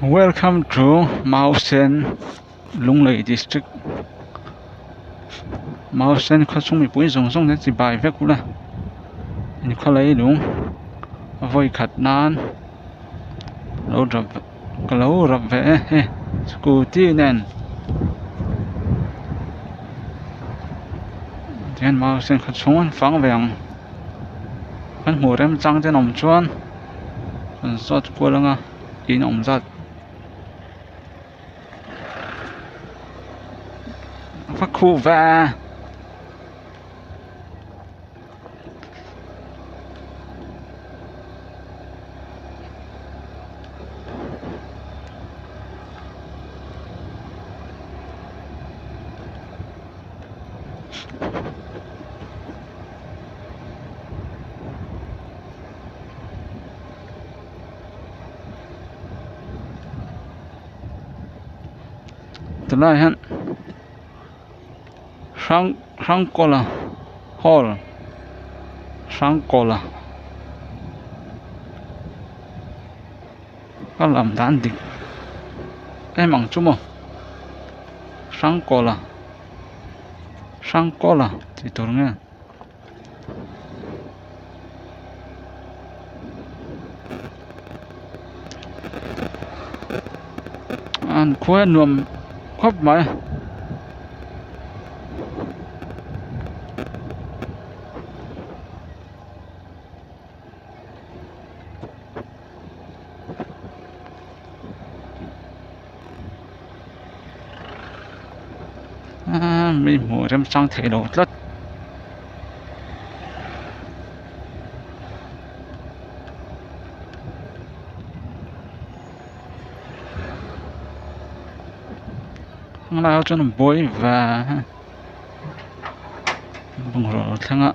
Welcome to Mausen Lunglei district Mausen khawchhung mipui zawng zawng te chi bai vek ula inkhaw leilung vawi khat nan lo rap ka lo rap ve e hei scooty nen tihian Mausen khawchhung an fang ve ang kan hmuh remchang te an awm chuan kan zawt kual anga in awm zat a khuh ve. Tunah hian hrang hrangkawla hall hrangkawla ka lam dan dik em ang chu maw hrangkawla hrangkawla tih tur nge. An khua nuam khawp mai aaa mi hmuh remchang theih loh tlat. Heng lai ah chuan buai ve bungraw a thleng a.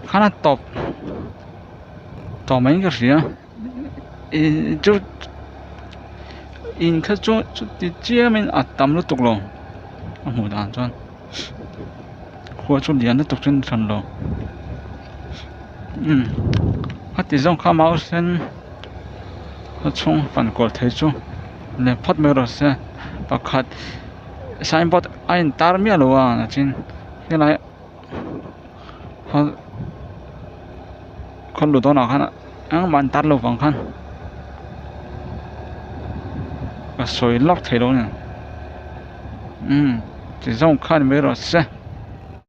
Khan a tawp tawh mai in ka hria ih chu in kha chu chuti chiam in a tam lutuk lo a hmuh dan chuan khua chu lian lutuk chu a ni hran lo umm heti zawng kha mau sen khaw chhung fan kual thei chu leh phawt mai rawh se pakhat signboard a in tar miah lo a chin helai khaw lu dawnah khan engmah an tar lo vang khan ka sawi lawk thei lo a ni umm ti zawng khan mai rawh se.